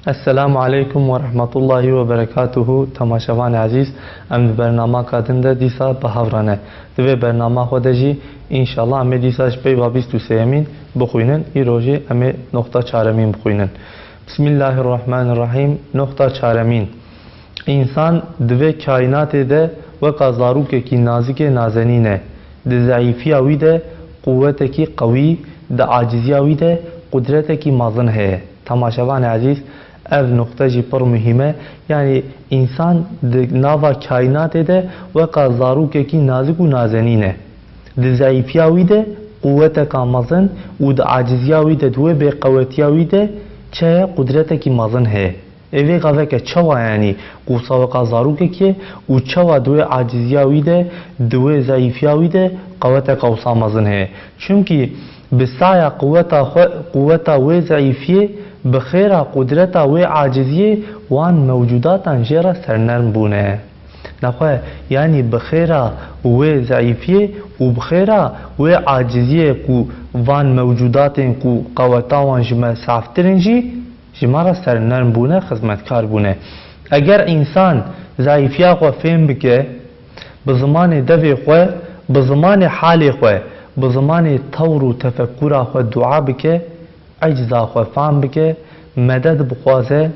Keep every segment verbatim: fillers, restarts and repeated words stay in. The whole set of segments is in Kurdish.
Esselamu aleykum ve rahmetullahi ve berekatuhu. Temaşevanê ezîz, em di bernamaka din de dîsa bi hev re ne. Di vê bernama xwe de jî, înşallah, em ê dîsa ji peyva bîst û sêyemîn bixwînin. Îro jî em ê noqta çaremîn bixwînin. Bismillahirrahmanirrahîm. Noqta çaremîn. Însan di vê kaînatê de weka zarokekî nazikê nazenîn e. Di zeîfiya wî de quwetekî qewî, di aciziya wî de qudretekî mezin heye. Temaşevanê ezîz, ev nuqte jî pir muhîm e. Yanî însan di nava kaînatê de weka zarokekî nazik û nazenîn e. Di zeîfiya wî de quweteka mezin û di aciziya wî de, di wê bêqewetiya wî de çi heye? Qudretekî mezin heye. Ê vê gaveke çawa, yanî, ku wisa weka zarokekî ye û çawa di wê aciziya wî de, di wê zeîfiya wî de qeweteka wisa mezin heye? Çimkî bi saya quweta xwe, quweta wê zeîfiyê, bi xêra qudreta wê aciziyê wan mewcûdatan jê re sernerm bûne. Nexwe, yanî bi xêra wê zeîfiyê û bi xêra wê aciziyê ku van mewcûdatên ku qeweta wan ji me saftir in jî, ji me re sernerm bûne, xizmetkar bûne. Eger însan zeîfiya xwe fêm bike, bi zimanê devê xwe, bi zimanê halê xwe, bi zimanê tewr û tefekkura xwe dua bike, ecza xwe fam bike, medet bixwaze,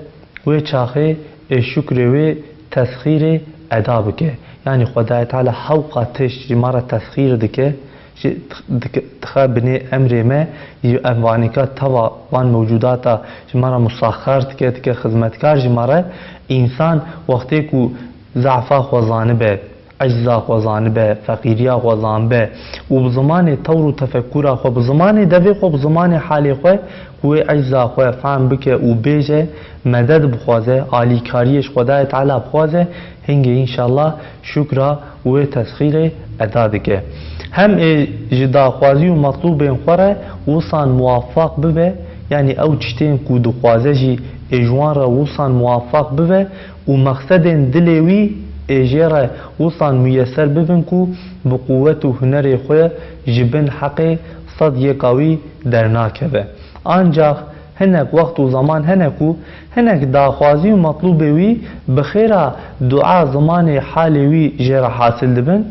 wê çaxê ê şukrê wê tesxîrê eda bike. Yanî Xwedayê Teala hewqa tişt ji me re tesxîr dike, ji, dike, dixe binê emrê me, ji ev vanêka teva van mewcûdata ji me re musaxar dike, dike xizmetkar ji me re. Însan wextê ku zefa xwe zanibe, ecza xwe zanibe, feqîriya xwe zanibe û bi zimanê tewr û tefekkura xwe, bi zimanê devê xwe, bi zimanê halê xwe, ku wê ecza xwe fehm bike û bêje, medet bixwaze, alîkariyê ji Xwedayê Teala bixwaze, hingê înşallah şukra wê tesxîrê eda dike. Hem ê ji daxwazî û metlûbên xwe re wisan muwafaq bibe, yanî ew tiştên ku dixwaze jî ê ji wan re wisan muwafaq bibe û mexsedên dilê wî ê jê re wisan muyeser bibin ku bi quwet û hunerê xwe ji bin heqê sed yeka wî dernakeve. Ancax hinek wext û zeman hene ku hinek daxwazî û metlûbê wî bi xêra dua zimanê halê wî jê re hasil dibin,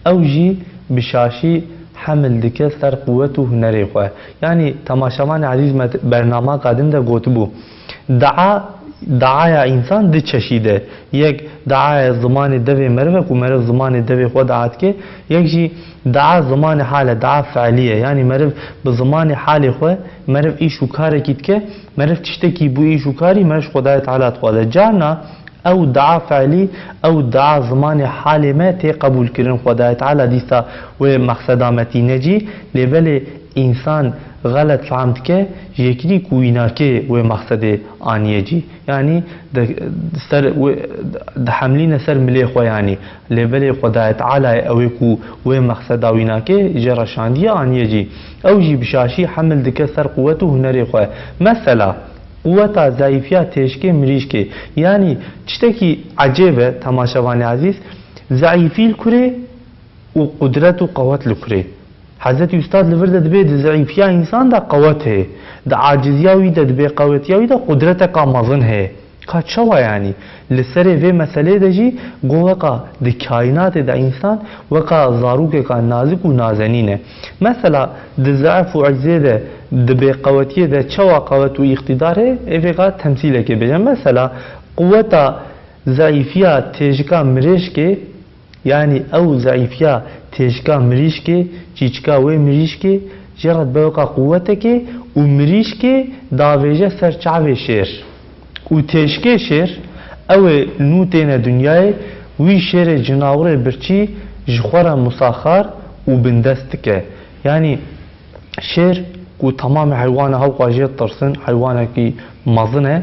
ew jî bi şaşî hemil dike ser quwet û hunerê xwe. Yanî temaşevanê ezîz, me bernamaka din de gotibû, dua, duaya însan di çeşîd e. Yek duaya zimanê devê meriv e ku meriv zimanê devê xwe dua dike, yek jî dua zimanê hal e, dua fe'lî ye. Yanî meriv bi zimanê halê xwe, meriv îş û karekî dike, meriv tiştekî bo îş û karî, meriv ji Xwedayê Teala dixwaze. Carna ew dua fe'lî, ew dua zimanê halê me tê qebûlkirin, Xwedayê Teala dîsa wê mexseda me tîne cî, lê belê însan xelet fehm dike, ji yekî ku wî nake wê mexsedê aniye cî. Yanî di, di ser wê, dihemlîne ser milê xwe yanî. Lê belê Xwedayê Teala ye ew ê ku wê mexseda wî nake, jê re şandiye aniye cî. Ew jî bi şaşî hemil dike ser quwet û hunerê xwe. Mesela, quweta zeîfiya têşkê mirîşkê. Yanî tiştekî ecêb e, temaşevanê ezîz, zeîfî li kurê û qudret û qewet li kurê. Hezretî Ustad li vir de dibê di zeîfiya însan de qewet heye, di aciziya wî de, di bêqewetiya wî de qudreteka mezin heye. Ka çawa yanî? Li serê vê meselê de jî go weka di kaînatê de însan weka zarokeka nazik û nazenîn e. Mesela di zeef û eczê de, di bêqewetiyê de çawa qewet û îqtîdar heye? Ê vêga temsîlekê bêje. Mesela quweta zeîfiya têjika mirêşkê, yanî ew zeîfiya têjika mirîşkê, çîçika wê mirîşkê jê re dibe weka quwetekê û mirîşkê davêje ser çavê şêr. Û têjikê şêr, ew ê nû têne dinyayê, wî şêrê cinawirê birçî ji xwe re musaxar û bindest dike. Yanî şêr ku temamê heywana hewqa jê ditirsin, heywanekî mezin e,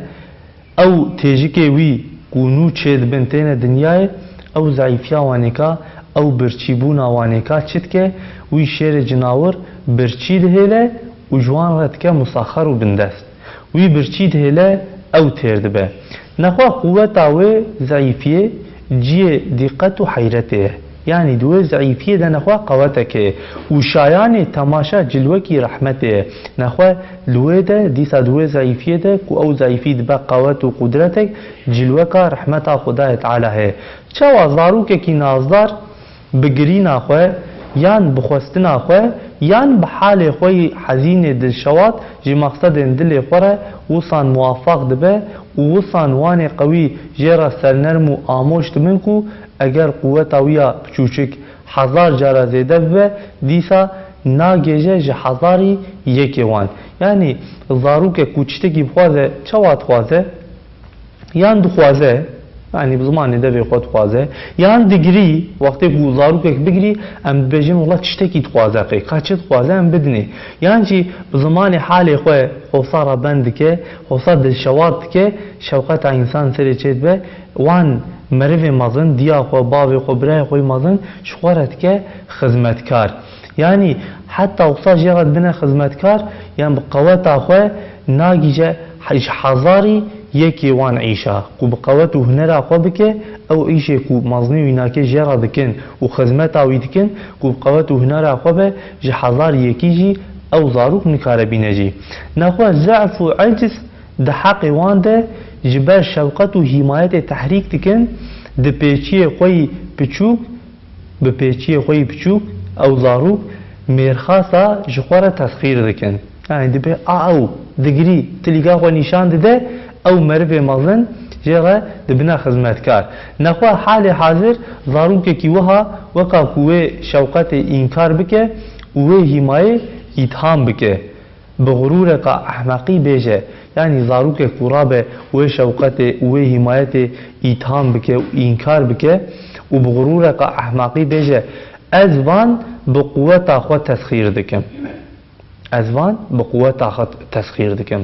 ew têjikê wî ku nû çêdibin têne dinyayê, ew zeîfiya wanêka, ew birçîbûna wanêka çi dike? Wî şêrê cinawir birçî dihêle û ji wan re dike musaxer û bindest. Wî birçî dihêle, ew têr dibe. Nexwe quweta wê zeîfiyê cihê dîqet û heyretê ye. Yanî di wê zeîfiyê de nexwe qewetek heye û şayanê temaşa cilwekî rehmetê ye. Nexwe li wê de, dîsa di wê zeîfiyê de ku ew zeîfî dibe qewet û qudretek, cilweka rehmeta Xwedayê Teala heye. Çawa zarokekî nazdar bi girîna xwe yan bi xwestina xwe yan bi halê xwe yî hezînê dilşewat ji mexsedên dilê xwe re wisan muwafaq dibe û wisan wanê qewî jê re sernerm û amoş dibin ku eger quweta wî ya piçûçik hezar cara zêde bibe, dîsa nagêje ji hezarî yekê wan. Yanî zarokek ku tiştekî bixwaze, çawa dixwaze? Yan dixwaze, yanî bi zimanê devê xwe dixwaze, yan digirî, wextê ku zarokek bigirî, em dibêjin, wela tiştekî dixwaze qey, ka çi dixwaze em bidinê. Yan jî bi zimanê halê xwe xwesa re bend dike, xwesa dilşewat dike, şewqeta însan serê çê dibe, wan merivê mezin, diya xwe, bavê xwe, birayê xwe yî mezin ji xwe re dike xizmetkar. Yanî heta wisa jê re dibine xizmetkar, yan bi qeweta xwe nagîje he-, ji hezarî yekê wan îşa. Ku bi qewet û hunera xwe bike, ew îşê ku mezinê wî nake jê re dikin û xizmeta wî dikin, ku bi qewet û hunera xwe be, ji hezarî yekî jî ew zarok nikare bîne jî. Nexwe zehf û eciz di heqê wan de ji ber şewqet û hîmayetê tehrîk dikin, di pêçiyê xwe yî piçûk, bi pêçiyê xwe yî piçûk, ew zarok mêrxasa ji xwe re tesxîr dikin. Yanî dibê a ew digirî tilîka xwe nîşan dide, ew merivê mezin jê re dibine xizmetkar. Nexwe halê hazir zarokekî wiha weka ku wê şewqetê înkar bike û wê hîmayê îtham bike. Bi xurûreka ehmeqî bêje, yanî zarokek ku rabe wê şewqetê û wê hîmayetê îtham bike û înkar bike û bi xurûreka ehmeqî bêje, ez van bi quweta xwe tesxîr dikim. Ez van bi quweta xwe tesxîr dikim.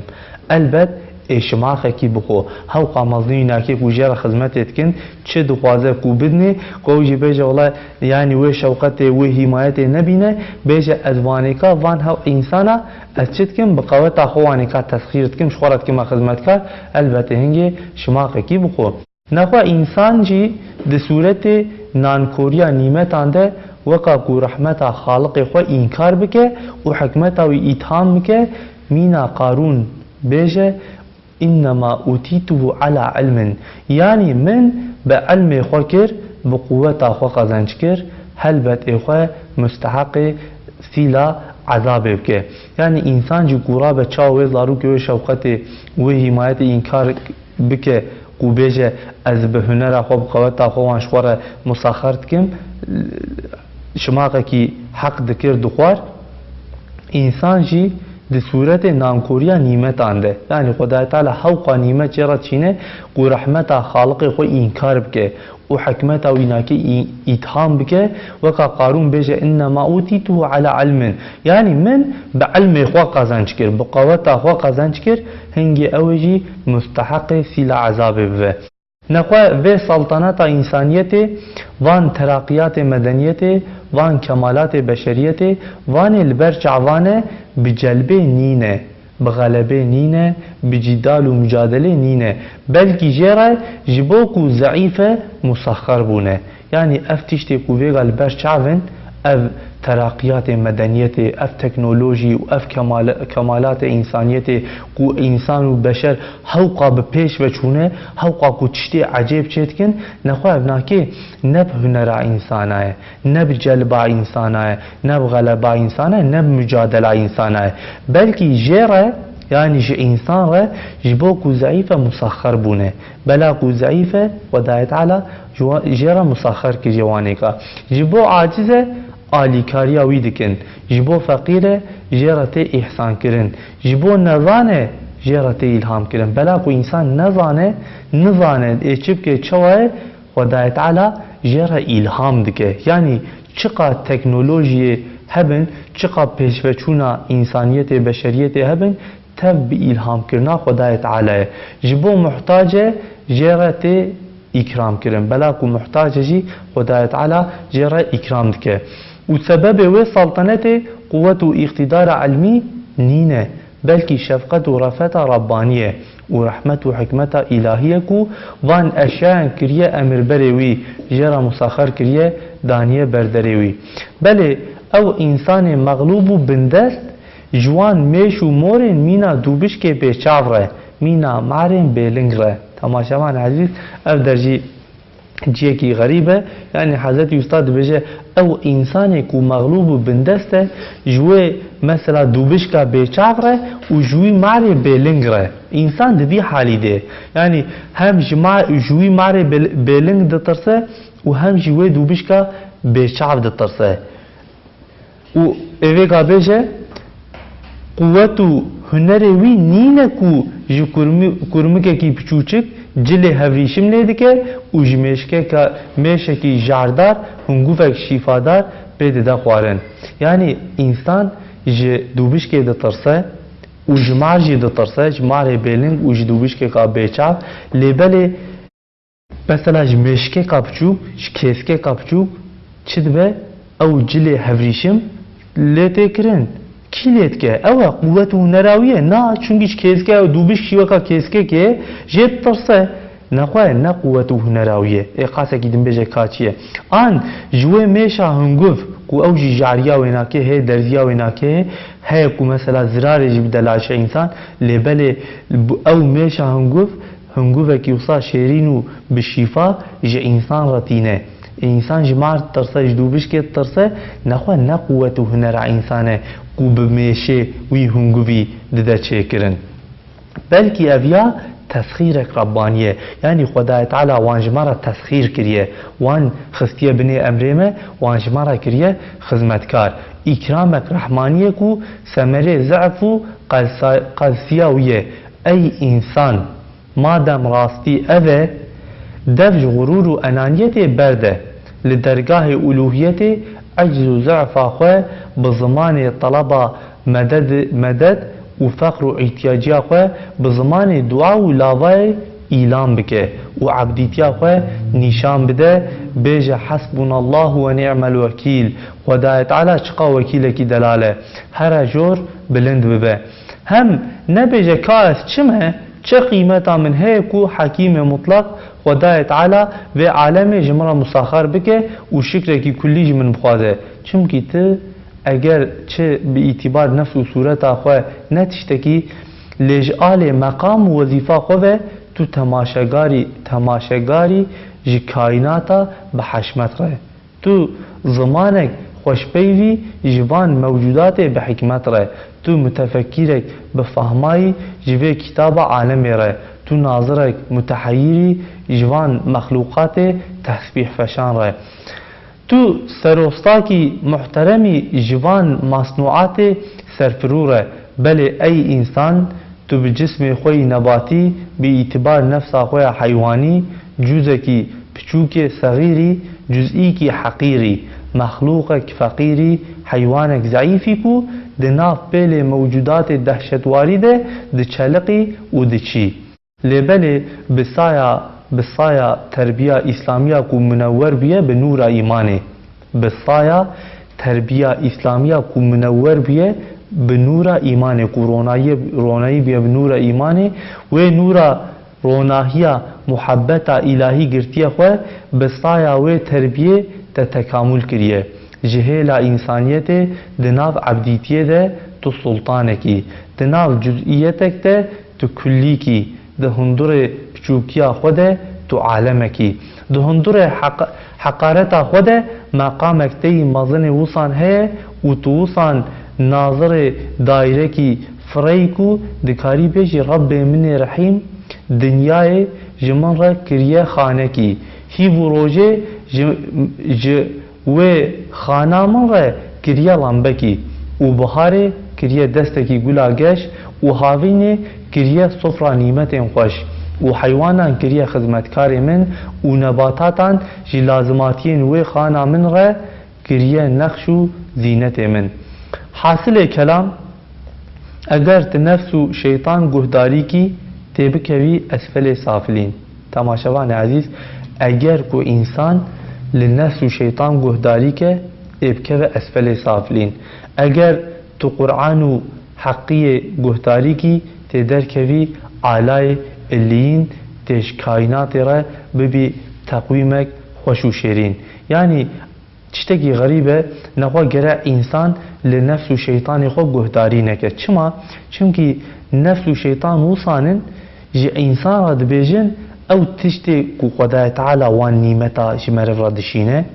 Elbet ê şimaxekî bi xwe, hewqa mezinî nakê ku jê re xizmetê dikin, çi dixwaze ku bidinê, ku ew jî bêje, wela yanî wê şewqetê, wê hîmayetê nebîne, bêje, ez vanêka van hew însana, ez çi dikim, bi qeweta xwe wanêka tesxîr dikim, ji xwe re dikime xizmetkar, elbetê hingê şimaxekî bi xwe. Nexwe însan jî di sûretê nankoriya nîmetan de weka ku rehmeta Xaliqê xwe înkar bike û hikmeta wî îtham bike, mîna Qarûn bêje, "Innema utîtuhu ala ilmin." Yanî min bi ilmê xwe kir, bi quweta xwe qezenc kir, helbet ê xwe musteheqê sîla ezabê bike. Yanî însan jî ku rabe çawa wê zarokê, wê şewqetê, wê hîmayetê înkar bike, ku bêje, "Ez bi hunera xwe, bi qeweta xwe wan ji xwe re musaxer dikim", şimaqekî heq dikir dixwar, însan jî di sûretê nankoriya nîmetan de, yanî Xwedayê Teala hewqa nîmet jê re çîne ku rehmeta Xaliqê xwe înkar bike û hikmeta wî nake î-, îtham bike, weka Qarûn bêje, "Innema utîtuhu ala ilmin." Yanî min bi ilmê xwe qezenc kir, bi qeweta xwe qezenc kir, hingê ew ê jî musteheqê sîla ezabê bibe. Nexwe vê saltanata însaniyetê, van teraqiyatê medeniyetê, van kemalatê beşeriyetê, vanê li ber çavan e, bi celbê nîne, bi xelebê nîne, bi cîdal û mucadelê nîne. Belkî jê re ji bo ku zeîf e, musaxer bûne. Yanî ev tiştê ku vêga li ber çav in, ev teraqiyatê medeniyetê, ev teknolojî û ev kemale-, kemalatê însaniyetê ku însan û beşer hewqa bi pêş ve çûne, hewqa ku tiştê ecêb çêdikin, nexwe ev nakê ne bi hunera însana ye, ne bi celba însana ye, ne bi xeleba însana ye, ne bi mucadela însana ye. Belkî jê re, yanî ji însan re, ji bo ku zeîf e, musaxer bûne. Bela ku zeîf e, Xwedayê Teala ji wa-, jê re musaxer kiriye wanêka. Ji bo aciz e, alîkariya wî dikin. Ji bo feqîr e, jê re tê îhsan kirin. Ji bo nezan e, jê re tê îlham kirin. Bela ku însan nezane, nizane ê çi bike, çawa ye, Xwedayê Teala jê re îlham dike. Yanî çiqa teknolojiyê hebin, çiqa pêşveçûna însaniyetê, beşeriyetê hebin, tev bi îlhamkirina Xwedayê Teala ye. Ji bo muhtac e, jê re tê îkram kirin. Bela ku muhtac e jî, Xwedayê Teala jê re îkram dike. Û sebebê wê saltanetê quwet û îqtîdara ilmî nîne, belkî şefqet û refeta Rabbanî ye û rehmet û hikmeta îlahî ye ku van eşyayan kiriye emir berê wî, jê re musaxer kiriye, daniye ber derê wî. Belê, ew însanê mexlûb û bindest ji wan mêş û morên mîna dûbişkê bêçav re, mîna marên bêling re. Temaşevan ezîz, ev der jî cihekî xerîb e. Yanî Hezretî Usta dibêje, ew însanê ku mexlûb û bindest e, ji wê mesela dûbişka bêçav re û ji wî marê bêling re. Însan di vî halî de. Yanî hem ji ma-, ji wî marê bêl-, bêling ditirse û hem jî wê dûbişka bêçav ditirse. Û ê vêga bêje, quwet û hunerê wî nîne ku ji kurmi-, kurmikekî piçûçik cilê hevrîşim lê dike û ji mêşkeka, mêşekî jardar hingûvek şîfadar pê dide xwarin. Yanî însan ji dûbişkê ditirse û ji mar jî ditirse, ji marê bêling û ji dûbişkeka bêçav, lê belê mesela ji mêşkeka biçûk, ji kêskeka biçûk çi dibe? Ew cilê hevrîşim lê tê kirin. Kî lê dike? Ew e, quwet û hunera wî ye. Na, çunkî ji kêske, ew dûbişk jî weka kêskekê jê ditirse. Nexwe ne quwet û hunera wî ye. Ê qasekî din bêje ka çi ye? An ji wê mêşa hunguv ku ew jî jariya wê nake heye, derziya wê nake heye, heye ku mesela zirarê jî bide laşa însan, lê belê bu-, ew mêşa hunguv, hingûvekî wisa şêrîn û bi şîfa ji însan re tîne. Însan ji mar ditirse, ji dûbişkê ditirse, nexwe ne quwet û hunera însan e ku bi mêşê wî hingûvî dide çêkirin. Belkî ev ya tesxîrek Rebbanî ye. Yanî Xwedayê Teala wan ji me re tesxîr kiriye. Wan xistiye binê emrê me, wan ji me re kiriye xizmetkar. Îkramek Rehmanî ye ku semerê zehf û qelsa-, qelsiya wî ye. Ey însan! Madem rastî ev e, dev ji xurûr û enaniyetê berde. Li dergahê ulûhiyetê ecz û zefa xwe bi zimanê teleba meded, medet û feqr û îhtiyaciya xwe bi zimanê dua û lavayê îlan bike û ebdîtiya xwe nîşan bide, bêje, "Hasbunallahu ve ni'mel wekîl." Xwedayê Teala çiqa wekîlekî delal e. Here jor bilind bibe. Hem nebêje ka ez çi me, çi qîmeta min heye ku Hekîmê Mutlaq, Xwedayê Teala, vê alemê ji min re musaxar bike û şikrekî kullî ji min bixwaze. Çimkî tu eger çi bi îtîbar nefs û sûreta xwe ne tiştekî, lê ji alê meqam û wezîfa xwe ve tu temaşegarî, temaşegarî ji kaînata bi heşmet re. Tu zimanek xweşpeyvî ji van mewcûdatê bi hikmet re, tu mutefekkîrek bi fahmayî ji vê kitaba alemê re, tu nazirek muteheyirî ji van mexlûqatê tesbîhfeşan re. Tu serostakî muhteremî ji van masnûatê serfirû re, belê ey însan, tu bi cismê xwe yî nebatî, bi îtibar nefsa xwe ya heywanî, cuzekî piçûkê sexîrî, cuzîkî heqîrî, mexlûqek feqîrî, heywanek zeîfî ku di nav pêlê mewcûdatê dehşetwarî de diçeliqî û diçî. Lê belê bi saya, bi saya terbiya îslamiya ku munewwer bûye bi nûra îmanê. Bi saya terbiya îslamiya ku munewwer bûye bi nûra îmanê, ku ronayî, ronayî bûye bi nûra îmanê, wê nûra ronahiya muhebbeta îlahî girtiye xwe, bi saya wê terbiyê te tekamul kiriye. Ji hêla însaniyetê di nav ebdîtiyê de tu sultanekî, di nav cuz'iyetek de tu kullîkî, di hundurê piçûkiya xwe de tu alemekî. Di hundurê heq-, heqareta xwe de meqamek te yî mezinê wisan heye û tu wisan nazirê dairekî fireyî ku dikarî bêjî, Rebbê min ê Rehîm, dinyayê ji min re kiriye xanekî. Hîv û rojê ji, ji wê xana min re kiriye lambekî û biharê kiriye destekî gula geş û havînê kiriye sofra nîmetên xweş û heywanan kiriye xizmetkarê min û nebatatan ji lazimatiyên wê xana min re kiriye nexş û zînetê min. Hasilê kelam, eger tu nefs û şeytan guhdarî kî, tê bikevî esfelê safilîn. Temaşevanê ezîz, eger ku însan li nefs û şeytan guhdarî ke, ê bikeve esfelê safilîn. Eger tu Qur'an û heqiyê guhdarî kî, tê derkevî alayê illiyîn, tê ji kaînatê re bibî teqwîmek xweş û şêrîn. Yanî Tiştekî xerîb e, nexwe gere însan li nefs û şeytanê xwe guhdarî neke. Çima? Çimkî nefs û şeytan wisan in, ji însan re dibêjin, ew tiştê ku Xwedayê Teala wan nîmeta ji meriv re dişîne,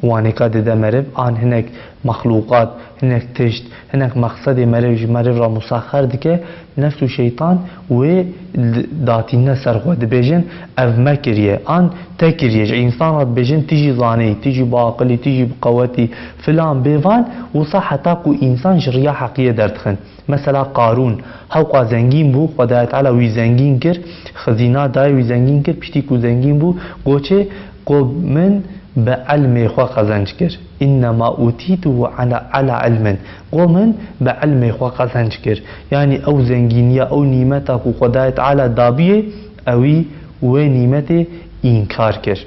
wanêka dide meriv, an hinek mexlûqat, hinek tişt, hinek mexsedê meriv ji meriv re musaxer dike, nefs û şeytan wê d-, datîne ser xwe, dibêjin, ev me kiriye, an te kiriye. Ji însan re dibêjin, tu jî zanî, tu jî biaqilî, tu jî biqewetî, filan bêvan, wisa heta ku însan ji riya heqiyê derdixin. Mesela Qarûn, hewqa zengîn bû, Xwedayê Teala wî zengîn kir, xizîna dayê wî zengîn kir, piştî ku zengîn bû, goçê, ku min bi ilmê xwe qezenc kir. "Innema utîtuhu ala, ala ilmin." Ku min bi ilmê xwe qezenc kir. Yanî ew zengîniya, ew nîmeta ku Xwedayê Teala dabiyê, ewî wê nîmetê înkar kir.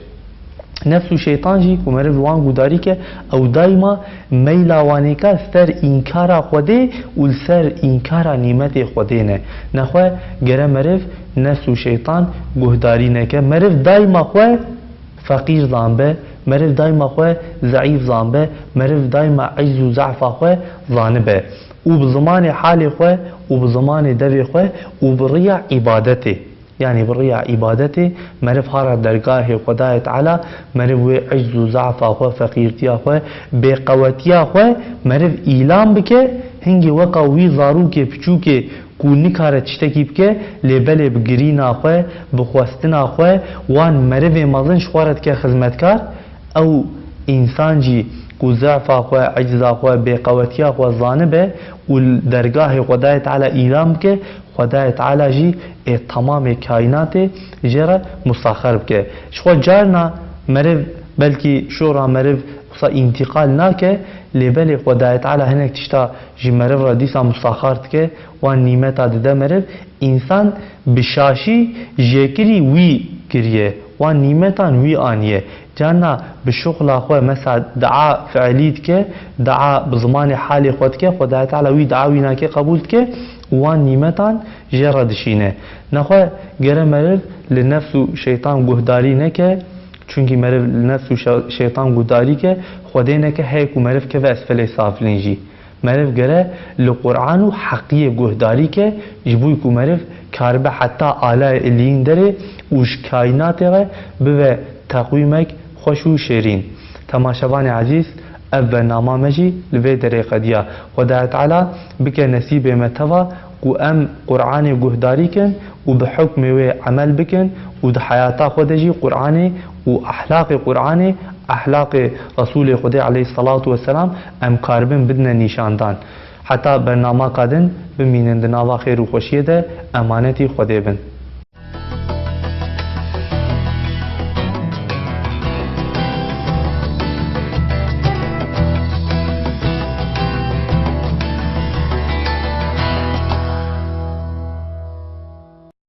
Nefs û şeytan jî ku meriv li wan guhdarî ke, ew daîma meyla wanêka ser înkara Xwedê û li ser înkara nîmetê Xwedê ne. Nexwe gere meriv nefs û şeytan guhdarî neke. Meriv daîma xwe feqîr zanbe, meriv daîma xwe zeîf zanbe, meriv daîma ecz û ze'fa xwe zanibe. Û bi zimanê halê xwe û bi zimanê devê xwe û bi riya îbadetê. Yanî bi riya îbadetê meriv hara dergahê Xwedayê Teala, meriv wê ecz û ze'fa xwe, feqîrtiya xwe, bêqewetiya xwe meriv îlan bike, hingê weka wî zarokê piçûkê ku nikare tiştekî bike, lê belê bi girîna xwe, bi xwestina xwe, wan merivê mezin ji xwe re dike xizmetkar, ew însan jî ku ze'fa xwe, ecza xwe, bêqewetiya xwe zanibe û li dergahê Xwedayê Teala îlan bike, Xwedayê Teala jî ê temamê kaînatê jê re musaxer bike. Ji xwe carna meriv, belkî şora meriv wisa întîqal nake, lê belê Xwedayê Teala hinek tişta ji meriv re dîsa musaxar dike, wan nîmeta dide meriv, însan bi şaşî jêkirî wî kiriye, wan nîmetan wî aniye. Carna bi şuxla xwe, mesela dua fiilî dike, dua bi zimanê halê xwe dike, Xwedayê Teala wî dua wî nake, qebûl dike, wan nîmetan jê re dişîne. Nexwe gere meriv li nefs û şeytan guhdarî neke, çunkî meriv li nefs û şe-, şeytan guhdarî ke, Xwedê neke, heye ku meriv keve esfelê safilîn jî. Meriv gere li Qur'an û heqiyê guhdarî ke, ji bo ku meriv karibe heta alayê iliyîn derê û ji kaînatê re bibe teqwîmek xweş û şêrîn. Temaşevanê ezîz, ev bernama me jî li vê derê qediya. Xwedayê Teala bike nesîbê me teva ku em Qur'anê guhdarî kin û bi hukmê wê emel bikin û di heyata xwe de jî Qur'anê û ehlaqê Qur'anê, ehlaqê Resûlê Xwedê aleyhisselatu vesselam em karibin bidine nîşandan. Heta bernamaka din bimînin di nava xêr û xweşiyê de, emanetî Xwedê bin.